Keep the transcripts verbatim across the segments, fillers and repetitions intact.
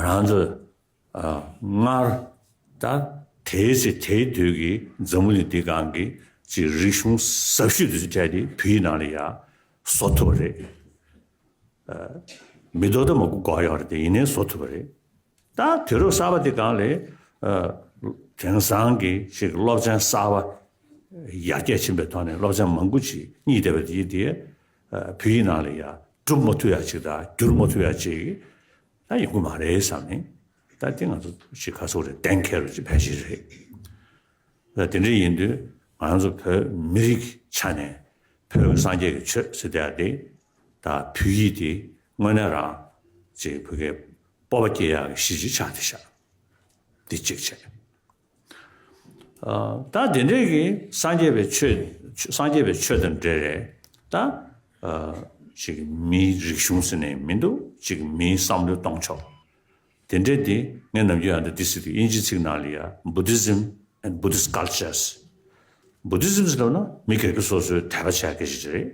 ང་རང་ཚོ་ཨ་སྔར་ད་དེའི་ཚེ་དེའི་དུས་ཀྱི་འཛམ་བུ་གླིང་འདི་སྒང་གི་ཅིག་རིག་གཞུང་ཟབ་ཤོས་དེ་ཚོ་གྲས་དེ་བོད་ཡིག་ནང་ལ་ཡ་བཟོ་ཐུབ་པ་རེད། མི་ཐོག་ཏུ་མ་གུ་གོ་ཡོད་རེད་དེ་ཡིན་ནའི་བཟོ་ཐུབ་པ་རེད། ད་དུས་རབས་གསར་པ་འདི་སྒང་ལ་དེང་སང་གི་ཅིག་སློབ་ཚན་གསར་པ་ཡར་རྒྱས་ཕྱིན་པའི་ཐོག་ནས་སློབ་ཚན་མང་པོ་ཅིག་རྙེད་བསྡད་པ་དེ་དེ་བོད་ཡིག་ནང་ལ་ཡ་སྒྲུབ་མ་ཐུབ་ཡ་ཅིག་དང་བསྒྱུར་མ་ཐུབ་ཡ་ཅིག་ད་ཡོང་གི་མ་རེད་བསམ་ནས། ད་དེ་ང་ཚོ་ཅིག་ག་སོག་རེད་གཏན་འཁེལ་རུ་ཅིག་ཕལ་ཆེར་རེད། ད་དེ་འདྲ་ཡིན་དུས་ང་ཚོ་བོད་མི་རིགས་ཆ་ནས་བོད་ཀྱི་སངས་རྒྱས་ཀྱི་ཆོས་ཟེར་དེ་ཡ་དེ་ད་བོད་ཡིག་དེ་དངོས་གནས་རང་ཅིག་བོད་སྐད་སྤོབས་པ་སྐྱེ་ཡག་གི་གཞི་ཅིག་ཆགས་བསྡད་ཤག་འདི་གཅིག་བྱས། ཨ་ད་དེ་འདྲའི་གི་སངས་རྒྱས་པའི་ཆོས་སངས་རྒྱས་པའི་ཆོས་དང་འབྲེལ་རེད་ད། ཨ་ཅིག་མིའི་རིག་གཞུང་ཟེར་ནས་མི་འདུག་ཅིག་མིའི་བསམ་བློའི་གཏོང་ཕྱོགས། དེ་འདྲའི་དེ་ངས་ནམ་རྒྱུན་ཡང་འདི་འདི་ཟེར་དུས་དབྱིན་ཇིའི་ཚིག་ནང་ལ་ཡ་Buddhism and Buddhist cultures། Buddhism ཟེར་ལབ་ན་མི་སྒེར་གྱི་སོ་སོའི་དད་པ་བྱ་ཡག་གི་ཞིག་རེད།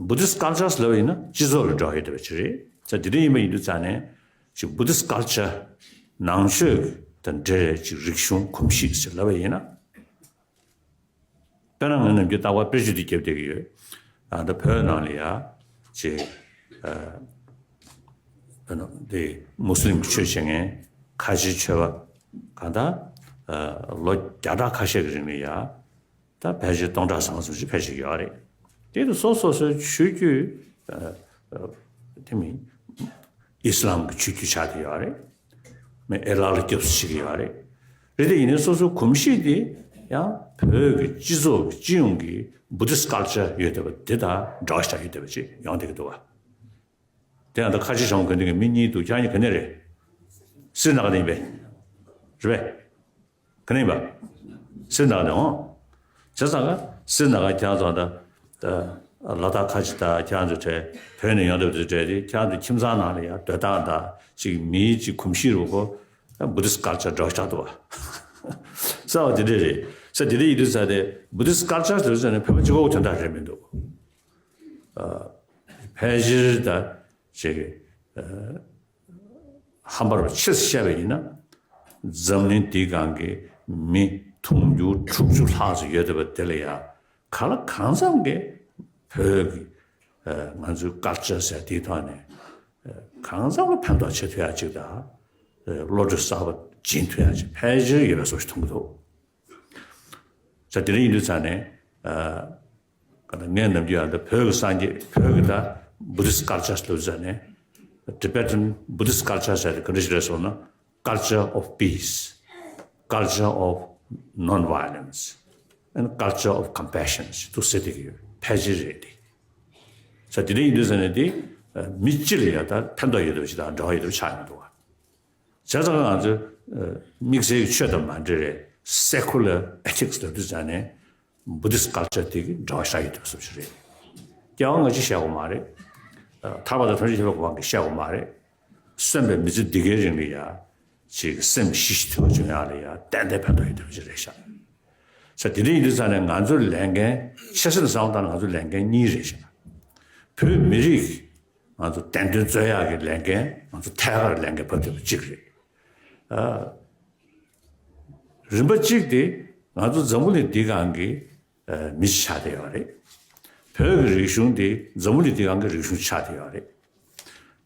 Buddhist cultures ལབ་པ་ཡིན་ན་སྤྱི་ཚོགས་ལ་འབྲེལ་བ་ཡོད་བསྡད་པ་ཅིག་རེད། ད་དེ་འདྲ་ཡིན་པ་ཡིན་དུས་ཙང་ནས་ཅིག་Buddhist culture ནང་ཆོས་དང་འབྲེལ་བའི་ཅིག་རིག་གཞུང་གོམས་གཤིས་ཟེར་ལབ་པ་ཡིན་ན། དཔེར་ན་ང་ནམ་རྒྱུན་རྟག་པར་དཔེར་བརྗོད་འདི་རྒྱབ་བསྡད་ཀྱི་ཡོད། ཨ་ད་བོད་ནང་ལ་ཡ་ཅིག་ཨ་ཨ་ནི་དེ་མུ་སི་ལིམ་གྱི་ཆོས་བྱེད་མཁན་ཁ་ཆེའི་ཆོས་པ་གང་ལྟར་ཨ་ལོ་བརྒྱ་ཕྲག་ཁ་ཤས་ཀྱི་རིང་ལ་ཡ་ད་ཕལ་ཆེར་སྟོང་ཕྲག་ཟང་ཟིང་ཅིག་ཕལ་ཆེར་ཡོད་རེད། དེ་དུ་སོ་སོ་སོའི་ཆོས་བརྒྱུད་ཨ་ཨ་དེ་མིན་ཨི་སི་ལམ་གྱི་ཆོས་བརྒྱུད་ཆགས་བསྡད་ཡོད་རེད། མི་ཨེ་ལགས་ལ་སྐྱབས་སུ་མཆི་གི་ཡོད་རེད། རེད་དེ་ཡིན་ནའི་སོ་སོའི་གོམས་གཤིས་དེ་ཡང་བོད་ཀྱི་སྤྱི་ཚོགས་ཀྱི་སྤྱི་ཡོངས་ཀྱི་Buddhist culture ཡོད་བསྡད་པ་དེ་དང་འདྲ་བ་ཞིག་ཡོད་བསྡད་པ་ཅིག་ཡོང་བསྡད་ཀྱི་འདུག་བ། དེ་ཡང་ད་ཁ་ཆེ་ཞང་གོན་དེ་གི་མི་གཉིས་འདུག་ཁྱེད་རང་གཉིས་ག་ནས་རེད། སི་རི་ན་ག་ནས་ཡིན་པས། རེད་པས། ག་ནས་ཡིན་པ། སི་རི་ན་ག་ནས་འོང་། བྱས་ཙང་ག་སི་རི་ན་ག་ཁྱེད་རང་ཚོ་ད་ལ་དྭགས་ཁ་ཆེ་ད་ཁྱེད་རང་ཚོ་གྲས་བོད་ནས་ཡོང་བསྡད་པ་དེ་གྲས་དེ་ཁྱེད་རང་ཚོ་ཁྱིམ་ཚང་ནང་ལ་ཡང་སྡོད་སྟངས་ད་ཅིག་མིའི་ཅིག་གོམས་གཤིས་རུ་གོ་Buddhist culture འདྲ་ཆགས་འདུག་བ། ས་བ་དེ་འདྲས་རེད། ས་དེ་འདྲས་ཡིན་དུས་ས་དེ་Buddhist culture ཟེར་ཟེར་ནས་བོད་པ་གཅིག་པོ་དོན་དག་རེད་མི་འདུག་ཕལ་ཆེར་ད་ཅིག་ཧམ་པར་ཆེ་ཙམ་བཤད་པ་ཡིན་ན། འཛམ་གླིང་འདིའི་སྒང་གི་མི་དུང་ཕྱུར་དྲུག་ཅུ་ལྷག་ཙམ་ཡོད་བསྡད་པ་དེ་ལ་ཡང་གང་ལ་གང་འཚམ་གྱིས་བོད་ཀྱི་ང་ཚོའི་culture ཟེར་དེའི་ཐོག་ནས་གང་འཚམ་ལ་ཕན་ཐོགས་བྱེད་ཐུབ་ཡ་ཅིག་དང་། བློ་གྲོས་གསར་པ་སྦྱིན་ཐུབ་ཡ་ཅིག་ཕལ་ཆེར་ཡོད་པའི་བཟོ་ཞིག་མཐོང་གི་འདུག་ས་དེ་རིང་ཡིན་དུས་ཙང་ནས། ཨ་ད་ངས་ནམ་རྒྱུན་ཡང་ད་བོད་ཀྱི་སངས་རྒྱས་བོད་ཀྱི་ད་Buddhist culture ལབ་ཙང་ནས། Tibetan Buddhist culture ཟེར་དེ་ག་འདྲ་ཞིག་རེད་ཟེར་ན། Culture of peace, culture of non-violence and culture of compassion ཞེས་དུ་ཟེར་བསྡད་ཀྱི་ཡོད། ཕལ་ཆེར་རེད་དེ། ས་དེ་འདྲ་ཡིན་དུས་ཙང་ནས་དེ་མི་སྤྱི་ལ་ཡང་ད་ཕན་ཐོགས་ཡོད་པ་ཞིག་དང་འབྲེལ་བ་ཡོད་པ་ཆགས་ཡོང་འདུག་བ། བྱས་ཙང་ང་ཚོས་དམིགས་བསལ་གྱི་ཆོས་དང་མ་འབྲེལ་བའི་secular ethics ལབ་དུས་ཙང་ནས་Buddhist culture དེ་གི་འབྲེལ་བ་ཤར་ཡོད་དུས་སོ་ཞིག་རེད། སྐྱེ་བ་སྔ་ཕྱི་བཤད་དགོས་མ་རེད། ཐར་པ་དང་ཐམས་ཅད་མཁྱེན་པའི་གོ་འཕང་གི་བཤད་དགོས་མ་རེད། གསོན་པའི་མི་ཚེ་འདི་གའི་རིང་ལ་ཡ་ཅིག་སེམས་ཞི་ཞི་དུལ་བ་བྱུང་ཡག་ལ་ཡ་ཏན་ཏན་ཕན་ཐོགས་ཡོད་དུས་ཞིག་རེད་ཤག་ས་དེ་འདྲ་ཡིན་དུས་ཙང་ནས་ང་ཚོའི་ལས་འགན་ཆེ་ས་ནས་བསམ་བློ་བཏང་ན་ང་ཚོའི་ལས་འགན་གཉིས་རེད་ཤག་བོད་མི་རིགས་ང་ཚོ་བདེན་དོན་རྩོད་ཡག་གི་ལས་འགན་ང་ཚོ་ཐད་ཀར་ལས་འགན་ཕབ་ཐུབ་པ་གཅིག་རེད། ཨ། རིམ་པ་གཅིག་དེ་ང་ཚོ་འཛམ་བུ་གླིང་འདི་སྒང་གི་ཨ་མི་ཞིག་ཆགས་བསྡད་ཡོད་རེད། བོད་ཀྱི་རིག་གཞུང་དེ་འཛམ་བུ་གླིང་འདི་སྒང་གི་རིག་གཞུང་ཆགས་བསྡད་ཡོད་རེད།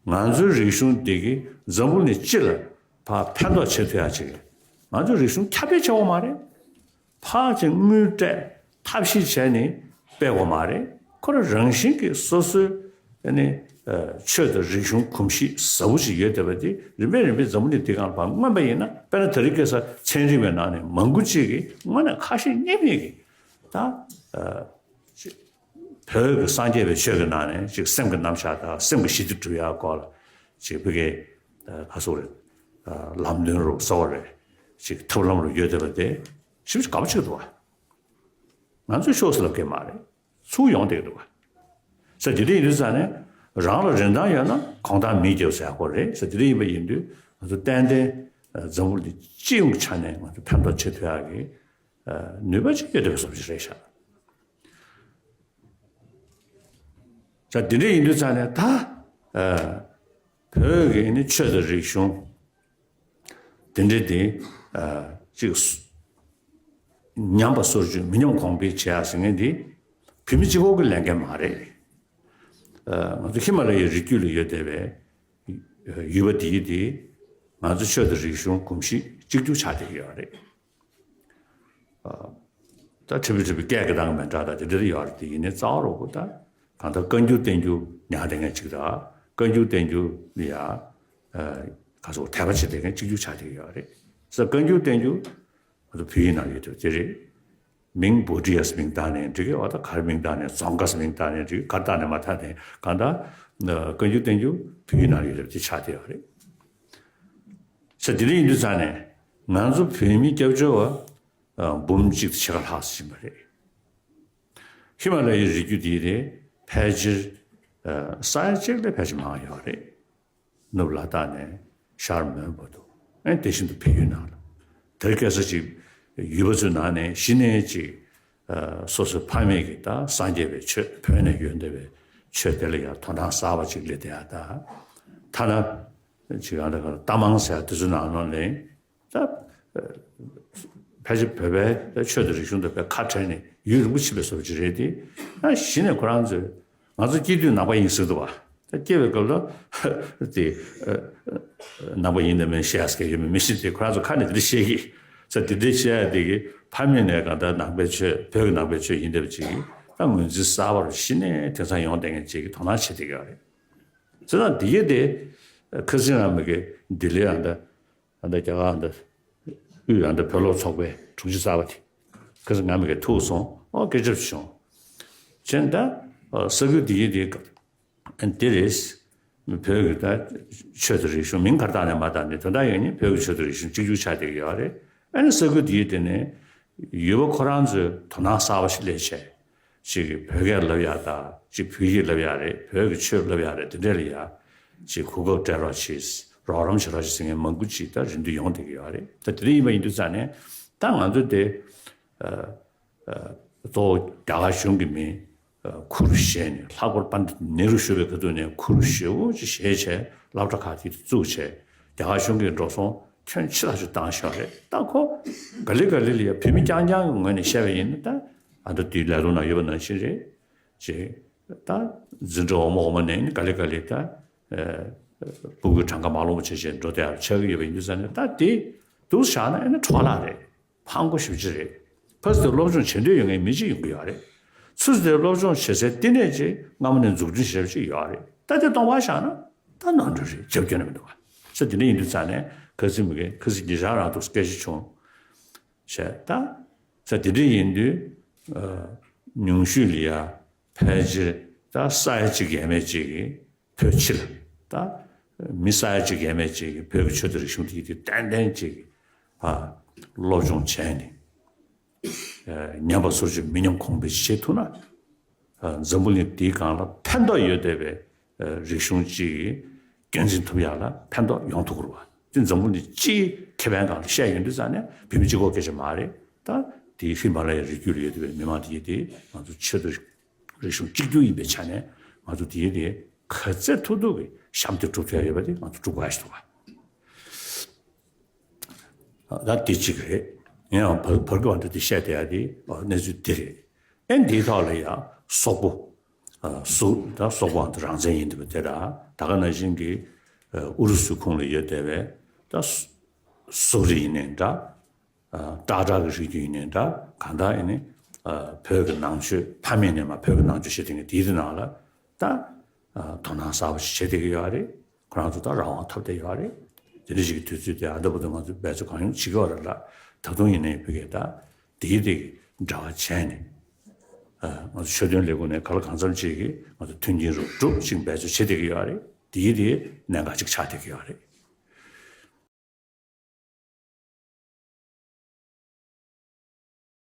ང་ཚོའི་རིག་གཞུང་འདི་གི་འཛམ་བུ་གླིང་སྤྱི་ལ་ཕར་ཕན་ཐོགས་བྱེད་ཐུབ་ཡག་ཅིག་ང་ཚོའི་རིག་གཞུང་ཁྱབ་སྤེལ་བྱེད་དགོས་མ་རེད། ཕར་ཅིག་དངུལ་སྤྲད་ཐབས་ཤེས་བྱས་ནས་སྤེལ་དགོས་མ་རེད། ཁོ་རང་རང་བཞིན་གྱིས་སོ་སོའི་ཨ་ནི་ཆོས་དང་རིག་གཞུང་གོམས་གཤིས་ཟབ་པོ་ཞིག་ཡོད་བསྡད་པ་དེ་རིམ་པས་རིམ་པས་འཛམ་བུ་གླིང་འདི་སྒང་ལ་ཕར་མངོན་པ་ཡིན་ན། དཔེར་ན་དེ་རིང་ཁ་སང་ཚན་རིག་པའི་ནང་ནས་མང་པོ་ཅིག་གིས་དངོས་གནས་ཁ་ཞེ་གཉིས་མེད་ཀྱིས་ད་ཅིག་བོད་ཀྱི་སངས་རྒྱས་པའི་ཆོས་ཀྱི་ནང་ནས་ཅིག་སེམས་ཀྱི་རྣམ་གཞག་དང་སེམས་ཀྱི་ཞི་བདེ་སྒྲུབ་ཡག་སྐོར་ལ་ཅིག་བོད་ཀྱི་ཁ་སོག་རེད། ལམ་སྟོན་རུ་གསོལ་བ་རེད། ཅིག་ཐབས་ལམ་རུ་ཡོད་བསྡད་པ་དེ་ཞིབ་ཅིག་དགའ་པོ་ཅིག་འདུག་བ། ང་ཚོས་ཤོག་ཟེར་ལབ་མཁན་མ་རེད། ཚུར་ཡོང་བསྡད་ཀྱི་འདུག་བ། ས་དེ་འདྲ་ཡིན་དུས་ཙང་ནས་རང་ལ་རིན་ཐང་ཡོད་ན་གོང་ཐང་མིས་རྒྱབ་ཟེར་ཡག་སྐོར་རེད། ས་དེ་འདྲ་ཡིན་པ་ཡིན་དུས་ང་ཚོ་ཏན་ཏན་འཛམ་བུ་གླིང་སྤྱི་ཡོངས་ཀྱི་ཆ་ནས་ང་ཚོ་ཕན་ཐོགས་བྱེད་ཐུབ་ཡག་གི་ནུས་པ་ཅིག་ཡོད་བསྡད་པ་བཟོ་ཞིག་རེད་ཤག་ས་དེ་འདྲ་ཡིན་དུས་ཙང་ནས་ད། བོད་ཀྱི་ནི་ཆོས་དང་རིག་གཞུང་དེ་འདྲ་དེ་ཨ་ཅིག་སུ་ཉམས་པ་སོར་ཆུད་མི་ཉམས་གོང་འཕེལ་བྱེད་ཡ་ཟེར་མཁན་དེ་བོད་མི་གཅིག་པོ་གི་ལས་འགན་མ་རེད། ཨ་ང་ཚོ་ཧི་མ་ལ་ཡའི་རི་རྒྱུད་ལ་ཡོད་བསྡད་པའི་ཡུལ་པ་དེ་ཡི་དེ་ང་ཚོ་ཆོས་དང་རིག་གཞུང་གོམས་གཤིས་གཅིག་གྱུར་ཆགས་བསྡད་ཀྱི་ཡོད་རེད། ད་ཁྲི་པི་ཁྲི་པི་སྐད་ཀྱི་གདངས་མི་འདྲ་ད་དེ་འདྲ་ཡོད་རེད། དེ་ཡིན་ནའི་རྩ་བ་རོགས་པོ་ད་གང་ལྟར་བཀའ་འགྱུར་བསྟན་འགྱུར་ཉར་བསྡད་མཁན་གཅིག་དང་བཀའ་འགྱུར་བསྟན་འགྱུར་ལ་ཡ་ག་ཚོད་དད་པ་བྱེད་བསྡད་མཁན་གཅིག་གྱུར་ཆགས་བསྡད་ཀྱི་ཡོད་རེད། ས་བཀའ་འགྱུར་བསྟན་འགྱུར་ང་ཚོ་བོད་ཡིག་ནང་ཡོད་དུས་དེ་རེད། མིང་བོ་ཏི་ཡས་མིང་བཏགས་ནས་འགྲིག་གི་བ་ད་ག་རེ་མིང་བཏགས་ནས་རྫོང་དཀར་མིང་བཏགས་ནས་འགྲིག་གི་ག་རེ་བཏགས་ནས་མ་བཏགས་ནས་གང་ལྟར་བཀའ་འགྱུར་བསྟན་འགྱུར་བོད་ཡིག་ནང་ཡོད་དུས་དེ་ཆགས་བསྡད་ཡོད་རེད། ས་དེ་འདྲ་ཡིན་དུས་ཙང་ནས་ང་ཚོ་བོད་མི་སྐྱབས་བཅོལ་བ་འབུམ་གཅིག་དང་ཕྱེད་ཀ་ལྷག་ཙམ་ཕྱིན་པ་རེད། ཧི་མ་ལ་ཡའི་རི་རྒྱུད་འདི་རེད་ཕལ་ཆེར་ས་ཡ་གཅིག་ལས་ཕལ་ཆེར་མང་ཡོད་རེད། ནུབ་ལ་དྭགས་ནས་ཤར་མོན་བར་དུ་ཨེ་དེ་བཞིན་དུ་བལ་ཡུལ་ནང་ལ་དེར་སྐད་ས་ཅིག་ཡུལ་པ་ཚོའི་ནང་ནས་གཞི་ནས་ཅིག་སོ་སོའི་ཕ་མེས་ཀྱི་ད་སངས་རྒྱས་པའི་ཆོས་བོད་ནས་ཡོང་བསྡད་པའི་ཆོས་དེ་ལ་ཡང་དོ་སྣང་གསར་པ་ཅིག་སླེབས་བསྡད་ཡ་ད་ཐ་ན་ཅིག་ཨ་ད་ག་རྟ་མང་ཟེར་ཡ་དེ་ཚོའི་ནང་ནང་ནས། ད་ཕལ་ཆེར་བོད་པའི་ཆོས་དང་རིག་གཞུང་དང་བོད་ཁ་བྲལ་ནས་ཡུན་རིང་པོ་ཕྱིན་པའི་བཟོ་འདྲ་ཅིག་རེད་དེ། ཨ་གཞི་ནས་ཁོ་རང་ཚོས་ང་ཚོ་སྐྱེས་དུས་ནང་པ་ཡིན་ཟེར་འདུག་བ། ད་སྐྱེས་པའི་སྐབས་ལ་དེ་ནང་པ་ཡིན་དང་མིན་བཤད་ཡ་ཡོད་མེད་མི་ཤེས་ཏེ་ཁོ་རང་ཚོ་ཁ་ནས་དེ་འདྲ་བཤད་ཀྱི། ས་དེ་འདྲ་བཤད་ཡ་དེ་གི་ཕ་མེས་ནས་གང་ལྟར་ནང་པའི་ཆོས་བོད་ཀྱི་ནང་པའི་ཆོས་ཡིན་བསྡད་པ་ཅིག་གིས་ད་ངོས་འཛིན་གསར་པར་གཞི་ནས་དེང་སང་ཡོང་བསྡད་མཁན་ཅིག་གིས་དོ་སྣང་བྱེད་བསྡད་ཀྱི་ཡོད་རེད། བྱས་ཙང་འདི་གས་དེ་ཁ་སང་རང་མི་གི་ལྡི་ལི་ཨ་ད། ཨ་ད་རྒྱ་གར་ཨ་ད་དབུས་ཨ་ད་བོད་སློབ་ཚོགས་པའི་དྲུང་ཆེ་གསར་པ་དེ་ཁ་སང་ང་མི་གི་ཐུག་སོང་། ཨོ་སྐད་ཆ་བྱུང་། བྱས་ད་ས་ཁུལ་འདི་གི་དེ་འདི་རེད། བོད་ཀྱི་ད་ཆོས་དང་རིག་གཞུང་མིང་ག་རེ་བཏགས་ནས་མ་བཏགས་ནས་དོན་དག་ཡོད་ནི་བོད་ཀྱི་ཆོས་དང་རིག་གཞུང་གཅིག་གྱུར་ཆགས་བསྡད་ཀྱི་ཡོད་རེད། ཨ་ནི་ས་ཁུལ་འདི་གི་དེ་ནས་ཡུལ་པ་ཁོ་རང་ཚོས་དོ་སྣང་གསར་པ་ཞིག་སླེབས་བྱས། ཅིག་གིས་བོད་སྐད་ལབ་ཡག་དང་ཅིག་བོད་ཡིག་ལབ་ཡག་རེད། བོད་ཀྱི་ཆོས་ལབ་ཡག་རེད། དེ་འདྲས་ལ་ཡ་ཅིག་གོ་སྐབས་སྤྲད་རོགས་བྱེད། རོགས་རམ་བྱེད་རོགས་བྱེད་ཟེར་མཁན་མང་པོ་ཅིག་ད་རིམ་བསྟུད་ཡོང་བསྡད་ཀྱི་ཡོད་རེད། ད་དེ་འདྲ་ཡིན་པ་ཡིན་དུས་ཙང་ནས་ད་ང་ཚོ་དེ་ཨ་ཨ་གཙོ་བོ་རྒྱ་གར་གཞུང་གི་མི་ཁུར་བཞེས་ནས་ལྷག་པར་པཎྜི་ཏ་ནེ་རུ་བཞུགས་པའི་སྐབས་དུས་ནས་ཁུར་ཞེ་པོ་ཅིག་བཞེས་བྱས་སློབ་གྲྭ་ཁག་ཅིག་བཙུགས་བྱས་རྒྱ་གར་གཞུང་གིས་འགྲོ་སོང་ཁྱོན་ཆེ་ཐག་ཆོད་བཏང་བཞག་རེད། ད་ཁོ་ག་ལེ་ག་ལེ་ལ་ཡ་བོད་མི་རྐྱང་རྐྱང་གི་ངོས་ནས་བཤད་པ་ཡིན་ན་ད། ཨ་ད་དེའི་ལས་རོགས་ནང་ཡོད་པ་ནང་བཞིན་རེད། ཅེས་ད་འཛིན་གྲྭ་འོག་མ་འོག་མ་ནས་ནི་ག་ལེ་ག་ལེ་ད་ཨ་སྤུ་གུའི་གྲངས་ཀ་མ་ལོངས་པ་བྱས་བྱས་འགྲོ་བསྡད་ཡག་ཆགས་ཀྱི་ཡོད་པ་ཡིན་དུས་ཙང་ནས་ད་དེ་འདུག་བཞག་ན་ཨ་ནི་འཕྲོ་བརླག་རེད། ཕངས་པོ་ཞེ་པོ་ཅིག་རེད། ཕ་སི་དེ་སློབ་སྦྱོང་བྱེད་འདོད་ཡོད་མཁན་མི་གཅིག་ཡོང་གི་ཡོད་རེད། ཚུ་སི་དེ་སློབ་སྦྱོང་བྱེད་སའི་བསྟི་གནས་ཅིག་སྔ་མོ་ནས་འཛུགས་སྐྲུན་བྱེད་ཅིག་ཡོད་རེད། ད་དེ་སྟོང་པ་བཞག་ན་ད་ནོར་འཁྲུལ་རེད། རྒྱབ་སྐྱོར་ན་མི་འདུག་བ། ས་དེ་འདྲ་ཡིན་དུས་ཙང་ནས་ཁ་སི་མི་དགེ་ཁ་སི་གི་རང་རང་འདུག་སྐད་ཆ་བྱུང་། བྱས་ད། ས་དེ་འདྲ་ཡིན་དུས། ཨ་ཉུང་ཤོས་ལ་ཡ་ཕལ་ཆེར་ད་ས་ཡ་གཅིག་ཡས་མས་གཅིག་གིས་བོད་ཕྱི་ལ་ད་མི་ས་ཡ་གཅིག་ཡས་མས་གཅིག་གིས་བོད་ཀྱི་ཆོས་དང་རིག་གཞུང་དེ་ཡིན་དུས་ཏན་ཏན་གཅིག་གིས་ཨ་སློབ་སྦྱོང་བྱས་ནས་ཨ་ཉམས་པ་སོར་ཆུད་མི་ཉམས་གོང་འཕེལ་བྱེད་ཐུབ་ན། ཨ་འཛམ་བུ་གླིང་འདིའི་སྒང་ལ་ཕན་ཐོགས་ཡོད་བསྡད་པའི་ཨ་རིག་གཞུང་གཅིག་རྒྱུན་འཛིན་ཐུབ་ཡག་ལ་ཕན་ཐོགས་ཡོང་ཐུབ་ཀྱི་རེད་བ། དེ་འཛམ་བུ་གླིང་སྤྱིའི་ཁེ་ཕན་སྒང་ལ་བཤད་ཡོང་དུས་ཙང་ནས་བོད་མི་གཅིག་པོ་སྐད་ཆ་མ་རེད། ད་དེའི་ཧི་མ་ལ་ཡའི་རི་རྒྱུད་ལ་ཡོད་བསྡད་པའི་མི་མང་དེ་ཡིན་དེ་ང་ཚོ་ཆོས་དང་རིག་གཞུང་གཅིག་གྱུར་ཡིན་པའི་ཆ་ནས་ང་ཚོ་དེ་ཡིན་དེ་ག་ཚད་ཐུབ་ཐུབ་ཀྱི་ཞབས་འདེགས་སྒྲུབ་ཐུབ་ཡག་ཡོད་པ་དེ་ང་ཚོ་སྒྲུབ་དགོས་ཡག་ཞིག་འདུག་བ། ད་དེ་གཅིག་རེད། ཡང་བར་བར་གྱི་བར་དུ་དེ་བཤད་བསྡད་ཡ་དེ་ཨ་གནས་ཚུལ་འདི་རེད། ཨེ་འདིའི་ཐོག་ལ་ཡང་སོག་པོ། ཨ་སུ་ད་སོག་པོའང་དུ་རང་བཙན་ཡིན་འདུག་པ་དེ་དང་ད་ག་ནང་བཞིན་གྱི་ཨ་ཨུ་རུ་སུའི་ཁོངས་ལ་ཡོད་བསྡད་པའི་ད་སུ་སུ་རི་ཡིན་ནའི་འདྲ། ཨ་ཏག་ཏག་གི་རིགས་རྒྱུད་ཡིན་ནའི་འདྲ། གང་ལྟར་ཡིན་ནའི་ཨ་བོད་ཀྱི་ནང་ཆོས་ཕ་མེས་ནས་མར་བོད་ཀྱི་ནང་ཆོས་བཤད་བསྡད་མཁན་དེའི་ནང་ལ་ད་ཨ་དོ་སྣང་གསར་པ་ཞིག་བྱེད་བསྡད་ཀྱི་ཡོད་རེད། ཁོ་རང་ཚོ་ད་རང་དབང་ཐོབ་བསྡད་ཡོད་རེད། དེ་འདྲ་ཞིག་གི་དུས་ཚོད་དེ་ཨ་ད་བར་དུ་ང་ཚོས་འབད་རྩོལ་གང་ཡོང་བྱེད་ཀྱི་ཡོད་རེད་ལ། ད་དུང་ཡིན་ནའི་བོད་སྐད་ད་དེའི་དེ་གི་འབྲེལ་བ་བྱས་ནས་ཨ་ང་ཚོ་ཆོས་དོན་ལས་ཁུངས་ནས་ག་ལ་གང་འཚམ་ཅིག་གིས་ང་ཚོ་མཐུན་རྐྱེན་རུ་སྒྲུབ་ཅིག་འབད་རྩོལ་བྱེད་བསྡད་ཀྱི་ཡོད་རེད། དེའི་དེ་གནད་འགག་ཅིག་ཆགས་བསྡད་ཀྱི་ཡོད་རེད།